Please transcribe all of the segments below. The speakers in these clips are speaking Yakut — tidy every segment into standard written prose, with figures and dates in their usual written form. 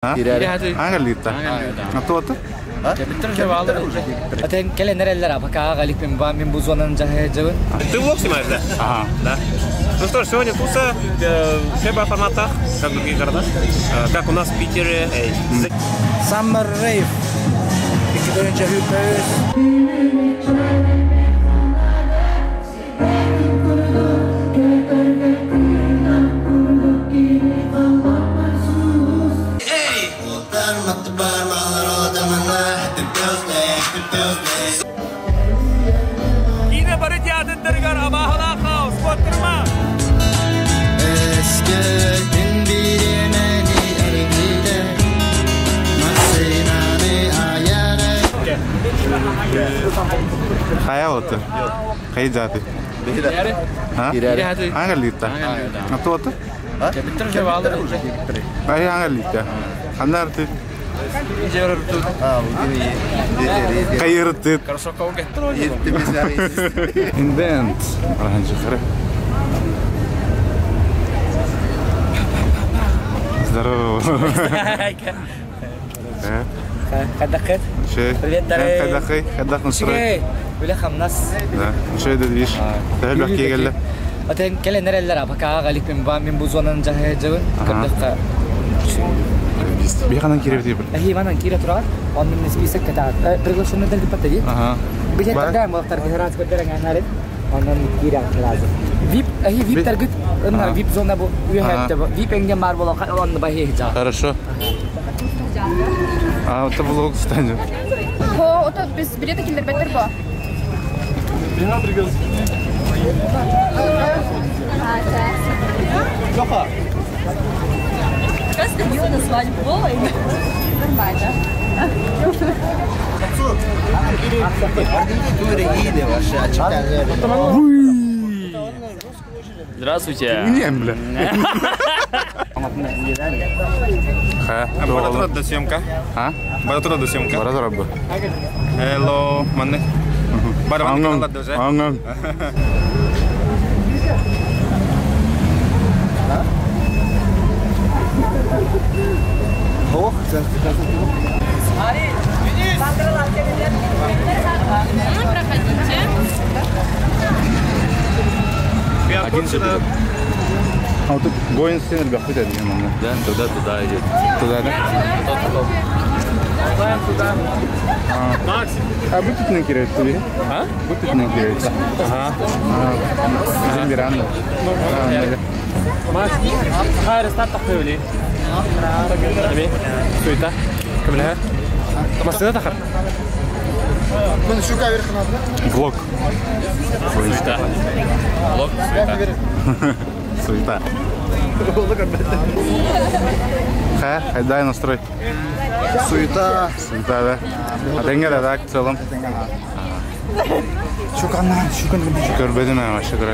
Ангелита. А то ты? Атен кэлэн эрэллэр пока аҕаликпин ба мин бу зонаны дьаһайдьабын. Ты влог снимаешь, да? Ага. Да. Ну что ж, сегодня туса в форматах, как в других городах, как у нас в Питере. Summer Rave. İki önce hüpöz. Yine barı театрдарыгар абаһалаах споттырма. Хайа вот. Хай заты. А? Ангелита. А то ты? Ай Ангелита. Анарты. Кайырты. Invent. Здорово. Хадахет. Шей. Привет, Дарей. Хадахай, хадах настрой. Шей. Үлэ хамнас. Да. Шей дедвиш. Тәһәл бәхки гәллә. Атен кэлэн эрэллэр пока аҕаликпин ба мин бу зонаны дьаһайдьабын. Көрдөххө. Биханан киреп дип. Эһи манан киирэ турар. Оннун список кэтаат. Приглашенный дэл дип Ага. Билет тогда мылтар герат көдөрөң анарып. Оннун киирэ кылазы. VIP, эһи VIP таргыт. Ынна VIP зона бу үйәтте. VIP эңге мар бола онны бахи жа. Хорошо. А, вот влог станет. Хо, ото без билета килдер беттер бо. Здравствуйте. Не, бля. Ха, Баратура съемка. А? Баратура съемка. Бара бу. Hello, манны. Барабан Аңың. Аңың. Проходите. Один же берет. А вот тут Гоин сенер бахут один манна. Да, туда, туда идет. Туда, да? А будет на кирет тебе? А? Будет на кирет. Ага. Зембиран. Хайр, старт тахтыли. Суета. Кемләһә? Машина тахар. Влог. Суета. Блок, суета. Суета. Ха, дай настрой. Суета. Суета, да. А тенге да, так, в целом. Шукана, шукан. Көрбедим ама шүкір.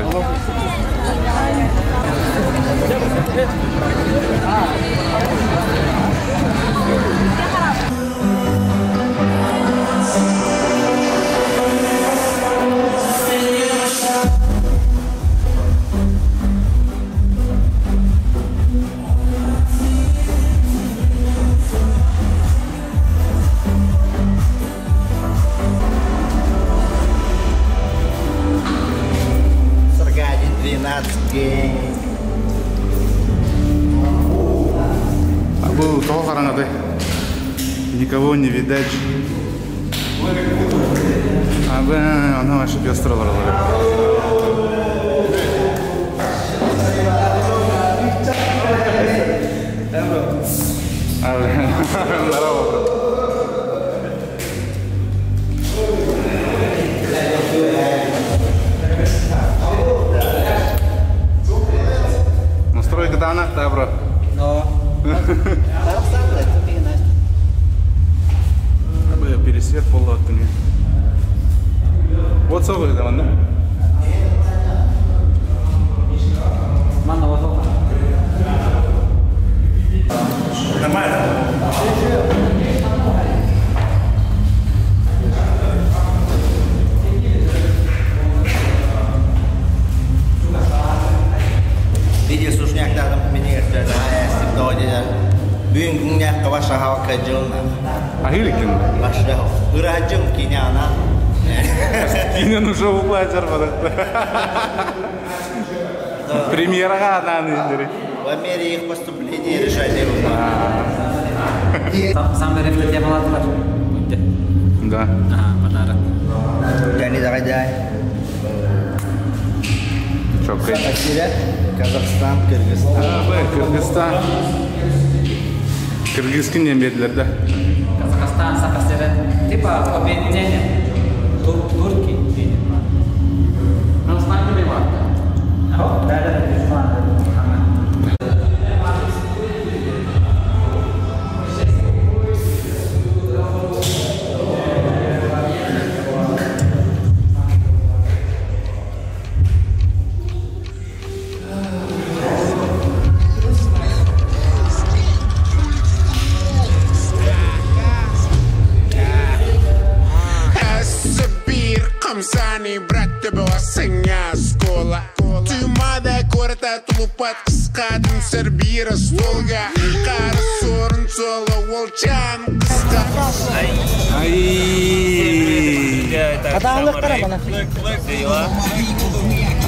Гей. А был того қараңғыдай. Никого не видать. А бе, ана вообще пестралар олар. А, бе, Здорово, брат. Настройка дана, да, бро. Бе, пересвет полуоттыны. Вот соғыр да, да? Нормально. Видео сушняктарым минигер. Дьиҥнээх вашаһаҕа кадьылна. Ахиликин. Вашаһ. Ыраһдьым киняна. Кинен уже уплатер Премьераға анааны индери. В мере их поступления решали. Сам рефте темалатылар. Да. Ага, подарок. Дани дагай. Чоккай. Казахстан, Кыргызстан. Кыргызстан. Кыргызский немедлер, да? Казахстан, Сахасера. Типа объединение. Турки.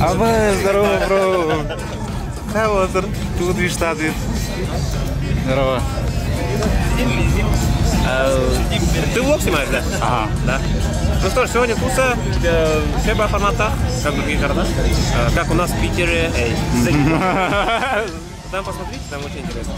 Абы, здорово, бро. Хавотер, тут виштады. Здорово. Ты влог снимаешь, да? Ага. Да. Ну что ж, сегодня туса, все по форматах, как в других городах, как у нас в Питере. Эй, там посмотрите, там очень интересно.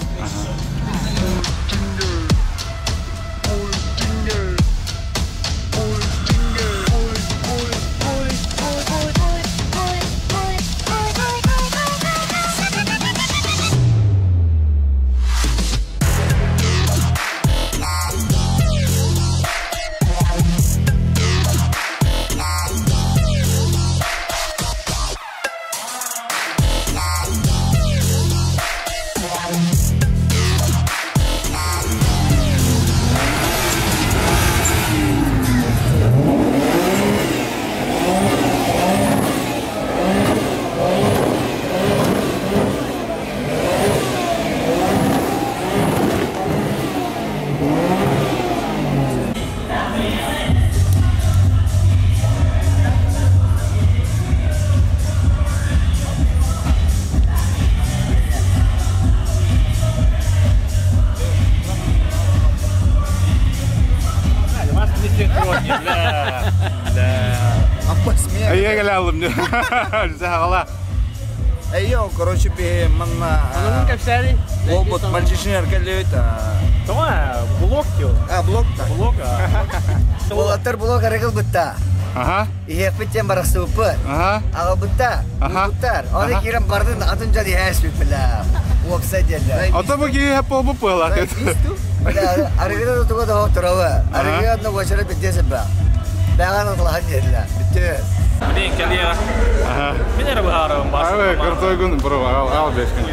Эй, йоу, короче, би манна... Лобот мальчишнер келлебит. Блок А, блок та. Блок. Болаттар блок арыгыл бытта. Ага. Иһэппиттен барахсыбыппыт. Ага. Аҕалбытта, Аха. уйбуттар. Оны киирэн бардын атын дьон иһээс била. Уопсай диэллэр. А то бы киһи полбу пыла. Бля, арыгыда туга да турабы. Арыгыда одно очередь битдесин ба. Бәгән атлахан диэллэр. Бүттү. Блин, коллега. Ага. Меня рыбаром Ай, крутой гун, бро, ал, ал бешкин.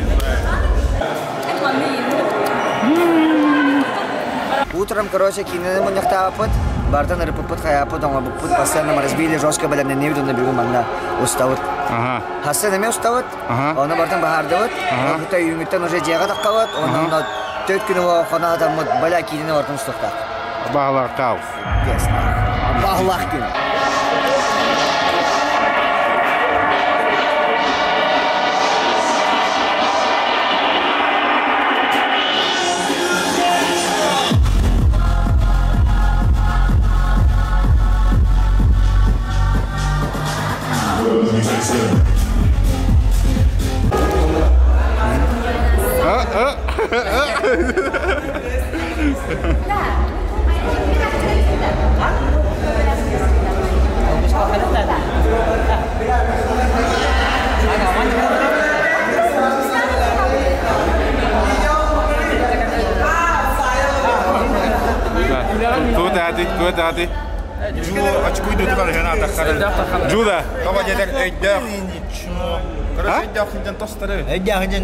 Утром, короче, кинени муньяхтааппыт. Бартан ырыппыт, хайааппыт, оҥорбуппут. Постоянно мы разбили жестко бэлэмнэннибит, онно бүгүн манна устабыт. Ага. Хасса неме устабыт, Ага. оны бартан баһаардыбыт. Ага. Онно үйүҥүттэн уже дьиэҕэ таххабыт, онно төрт күн хона атаммыт, бля киинини бартан устуохтаах. Бағалар кау. Yes. Баһылаах күн. Тут ати, тут ати. Джуда. Короче, Өйдөөх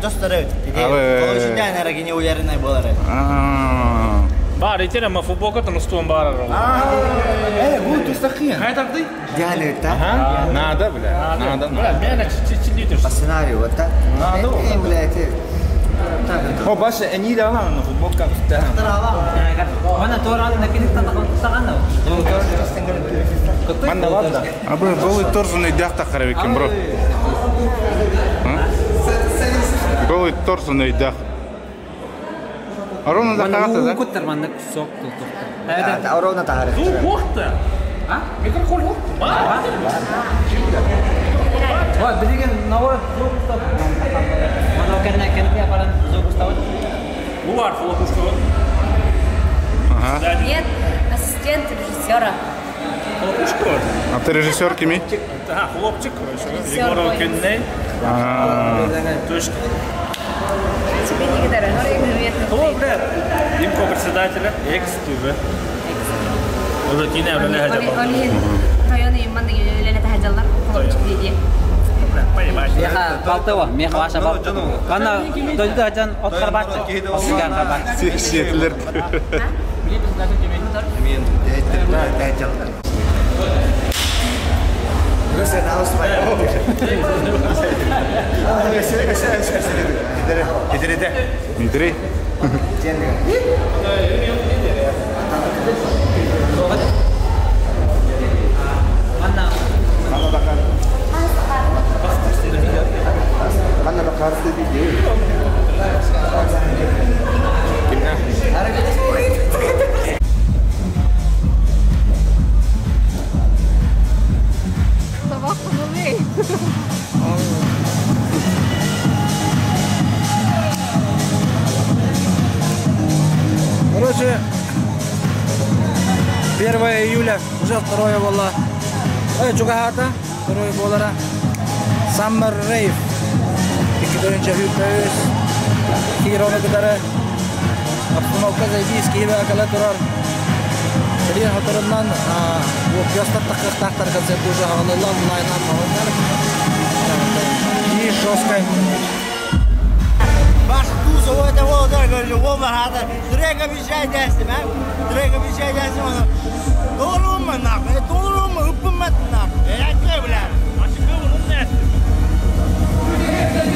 тостары. Абы. Короче, арагини уверенный болары. А. Бар, итер, ма футболка там устуан бар. Дианы та. Надо, бля. Надо. Бля, меня чуть-чуть По сценарию вот так. Надо. Бля, это. О, Баша, они дала на футболка. А бро, голый торс он идях тахаравикин, бро. Голый торс он идях. Арона захарата, да? Арона тахары. Нет, ассистент режиссера. А ты режиссер кими? Да, хлопчик, короче. Егоров Кенней. Точно. Тебе не гитара, О, бля. Димко председателя. Экс-ТВ. Уже кине, бля, хотя бы. Балтова, мех ваша балтова. Ана дойду ажан от харбат. Осиган харбат. Сиетлер. Дмитрий. Короче, 1 июля, уже второе было. Чугахата, второе было. Summer Rave. 2-нче Обстановка заебись, Киеве акала турар. Билин хоторунан пёстар тахтар концерт уже хагалылар, онлайнан мағындар. И жесткой. Ваша туза, вот это вот, говорю, вот марата. Дрека обещай дясим, а? Дрека обещай дясим, она. Долума нахуй, долума, упумат нахуй. Я тебе, бля.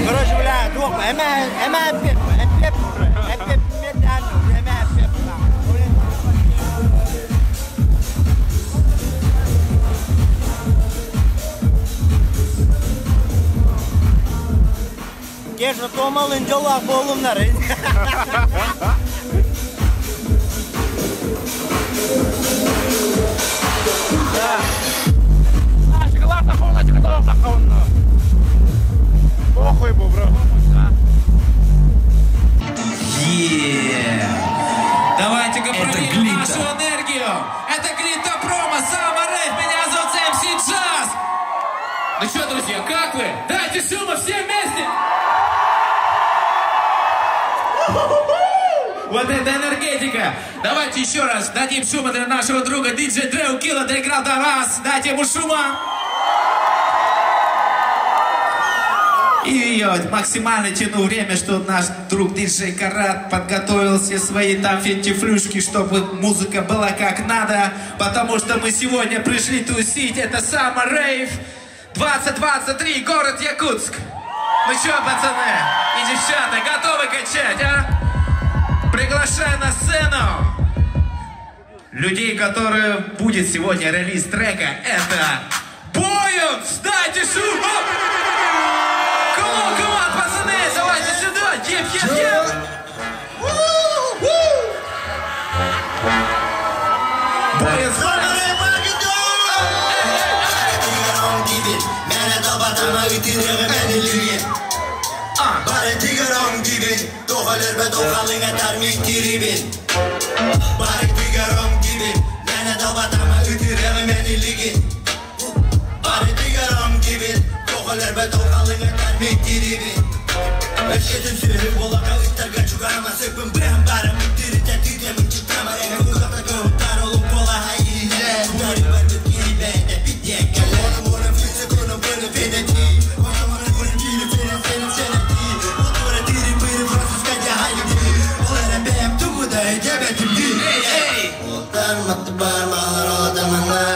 Короче, бля, двух, эма, эпеп, эпеп, эма, эпеп, нахуй. Кеша томалын жолақ болумнар. Похуй, бро. Давайте-ка проверим нашу энергию. Это Глинта Промо, Summer Rave. Меня зовут MC Джаз. Ну что, друзья, как вы? Дайте шума все вместе! Вот это энергетика! Давайте еще раз дадим шума для нашего друга диджей Дреу Килла доиграл до вас. Дайте ему шума! И я максимально тяну время, что наш друг диджей Карат подготовил все свои там фентифлюшки, чтобы музыка была как надо, потому что мы сегодня пришли тусить. Это Summer Rave 2023, город Якутск. Ну что, пацаны и девчата, готовы качать, а? Приглашаю на сцену людей, которые будет сегодня релиз трека. Это Боюнс! Дайте шум! Come on, come on, пацаны, давайте сюда! Еп, еп, еп! Боюнс!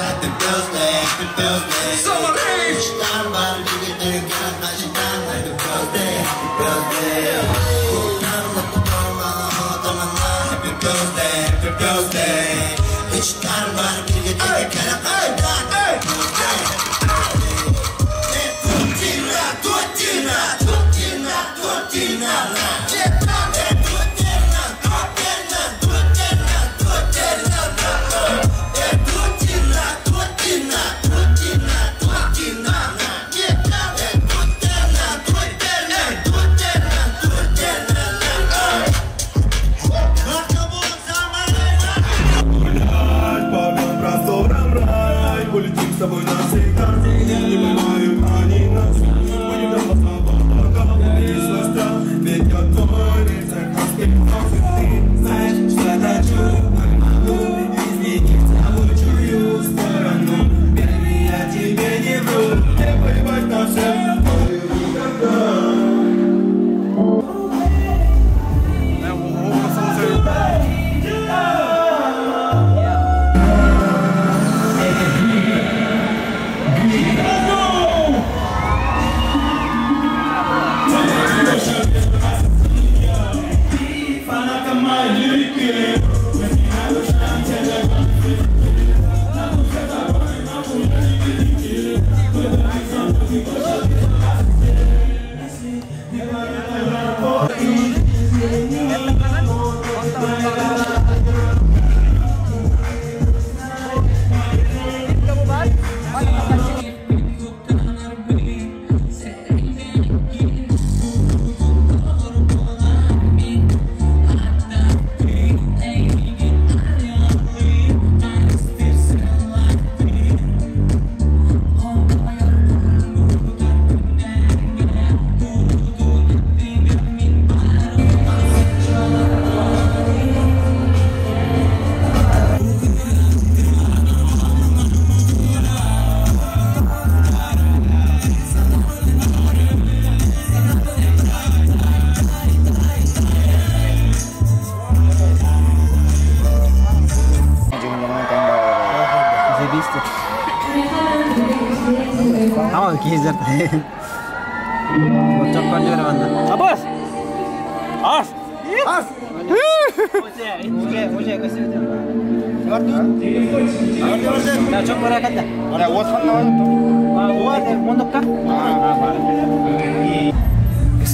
Happy birthday.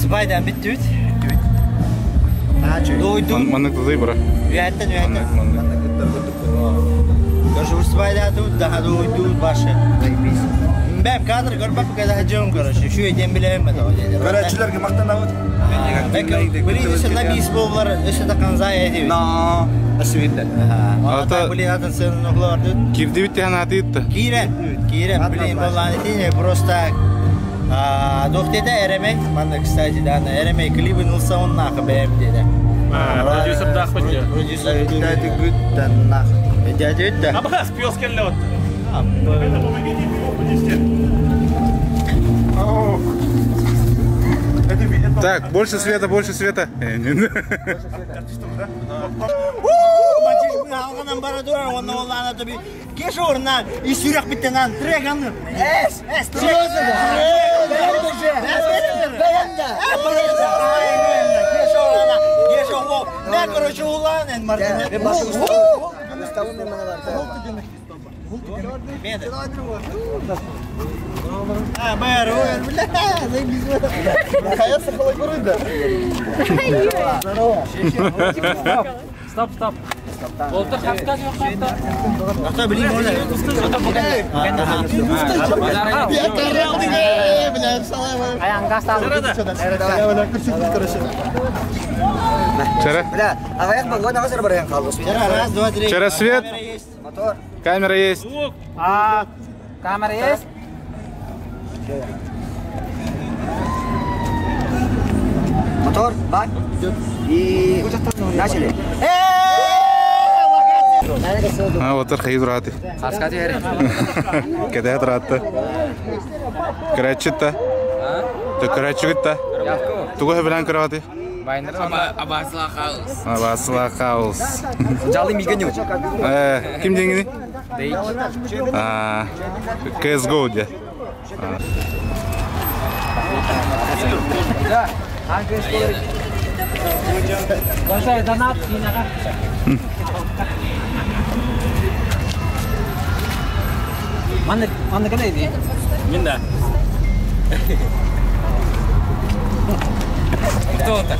Спайдан бүттүбүт. Дойдум. Маннык тузый бара. Үөһэттэн үөһэттэн. Короче, Спайдан daha дойду башы. Бэм кадр көрбөп когда жөн короче. Şu эден билебем бе доо. Көрөөчүлөргө мактанабыт. Блин, өсө на бис болар, өсө да канзай эди. Но, өсүбүттер. Ата блин, атын сен оглар дөт. Кирдибит тиһэн атыытта. Киирэ, киирэ, блин, боллааны тине просто Дохтеде Эремей, манна, кстати, да, Эремей клибин ылса он нахы бэм деде. Продюсер дахпыт же. Продюсер дяди гүт нах. Дяди гүт Абхаз пес келлет. Так, больше света, больше света. Алганан бара турар, онна оллана тоби. Кеш орнан, и сүрәк биттен трек аны. Эс, эс, трек. Кеш орнан, кеш орнан. Мен, короче, улан эн мартын. А, бэр, ой, бля, заебись. Стоп, стоп. Болду хапта жок хапта. Ата блин, можно. Чара. Бля, аяк болгон агасыр бар калды. Раз, два, три. Чара свет. Мотор. Камера есть. А, камера есть? Мотор, бак. И начали. А, вот архив раты. Кеде раты. Крачыта. Ты крачыта. Тугу билен краты. Абасла хаус. Абасла хаус. Жалы мигеню. Ким деңгини? А, CSGO де. Большой донат и на. Манна манна кэлэ дии. Мин да. Кто это?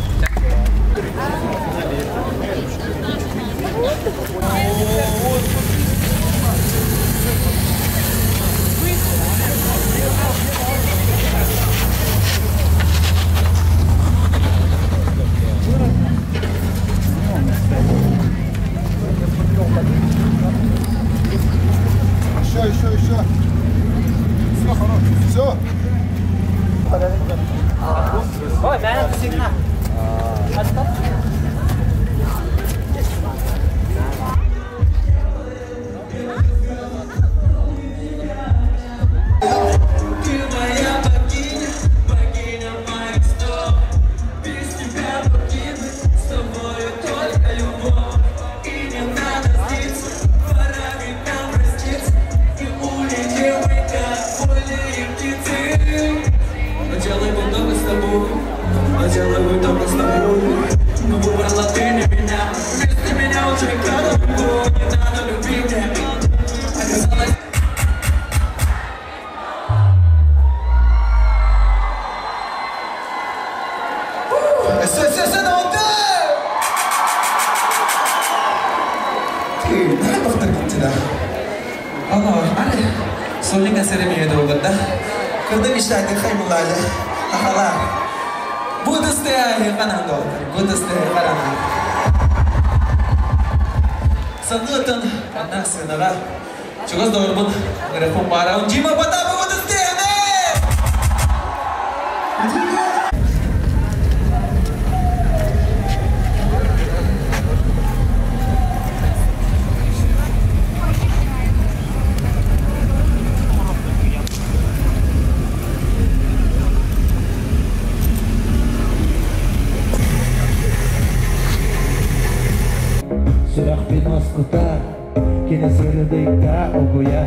Еще, еще, еще. Все, хорош. Все. Ой, мэн түсүгүнэ. Ты моя богиня, богиня моих стоп. Без тебя покинуть, с тобою только любовь. И не надо злиться, пора ведь нам проститься. И улетим мы, как вольные птицы. Но делай бы только с тобой, но делай бы только с тобой. Но выбрала ты не меня, вместо меня уже кто-то другой. Не надо любить меня, оказалось. Все, все, все, Солинга серемиye долганда. Кырдым иштайдын хаймулалы. Ахала. Буду стоять канан доктор. Буду стоять канан. Санытын анна сынага. Чугас дорбун. Грефон бара. Дима Потапов буду стоять. Сүрәхпин оскута, кene сырдыкка огуя.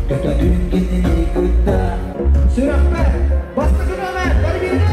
Көтө үнгенini кытта. Сүрәхпе, басты күнөмө, барбирде.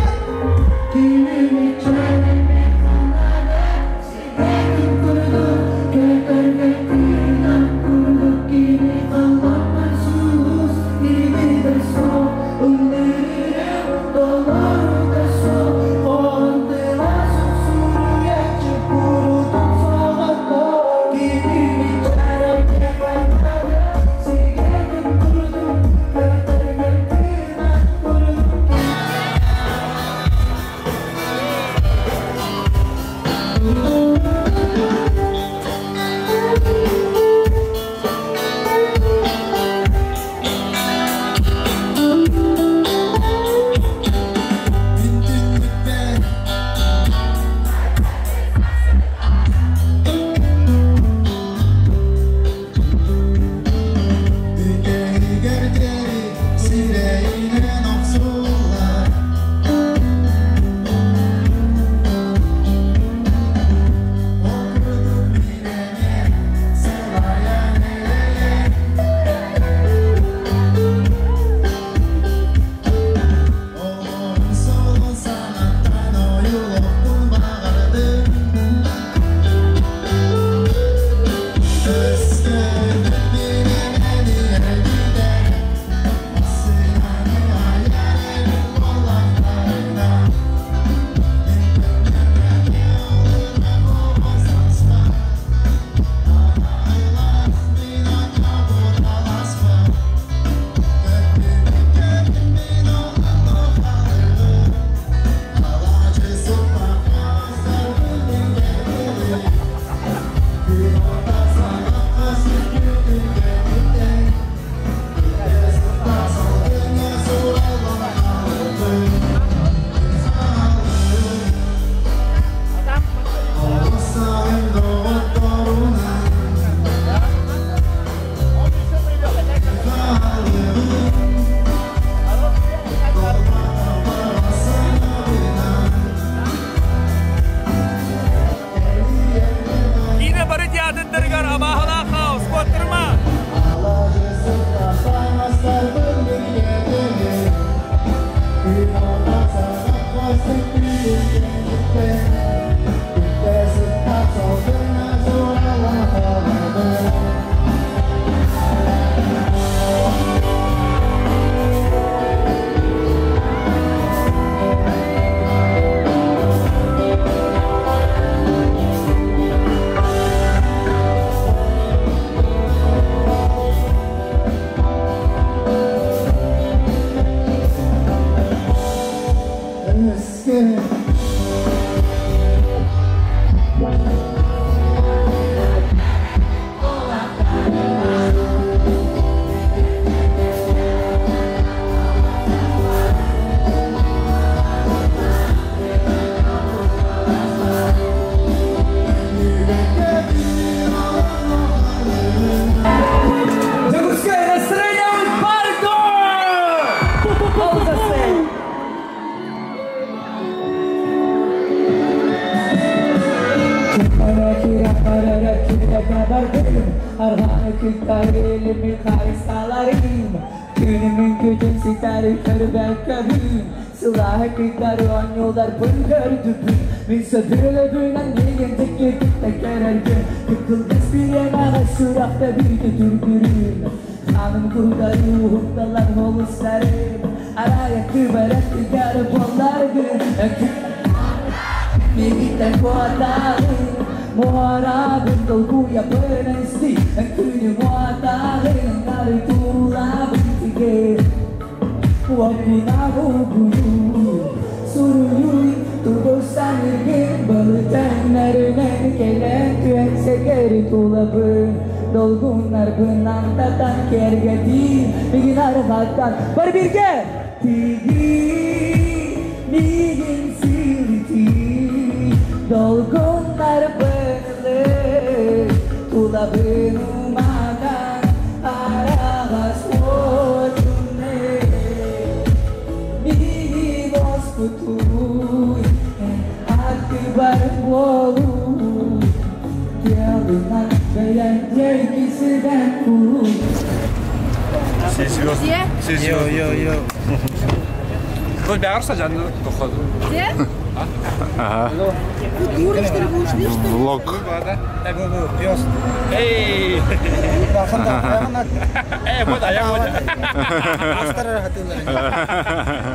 Үлэтэ бардым, арҕааны кытта илими харысталарым. Күнүмүн күтүн ситэри көрбөккөбүн, сылааһы кытары оонньууларбын көрдүбүн. Мин сөбүлэбинэн миигин дьиктитик көрөргүн, кып-кылгас бириэмэҕэ сүрэхтэ бүйтэ түргүрүн. Ханым курдары уһукталар олустарым, арайа кыбарат тигары буолларгын. Миигиттэн куотаҕын, муорабын долгуйабын исти, күнү муотаҕын, нары тулабын тигэр. Уокуна угуйуу, суруйууй, тугу саныыргын былытаннарынан кэлэн түөн сэгэри тулабын. Долгуннарбын антатан кэргэтии, мигин арҕаттан бар бирге! Тигии, мигин силитии, долгуннарбын ылыы, тулабын уматан араҕас уотунныы. Мигин оспутуй, аттыбар буолуу, тыалынан бэйэм диэки сибэн куу. Все звезды. Где? Все звезды. Йо, йо, йо. Тут бярса жанны походу. Где? Ага. Вы дуры, что ли? Вы ушли, что ли? Влог. Пес. Эй! Эй, вот, а я вот.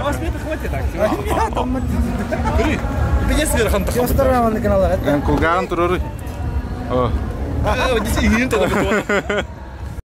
О, смета хватит так. Кулгаан турары. О. Здесь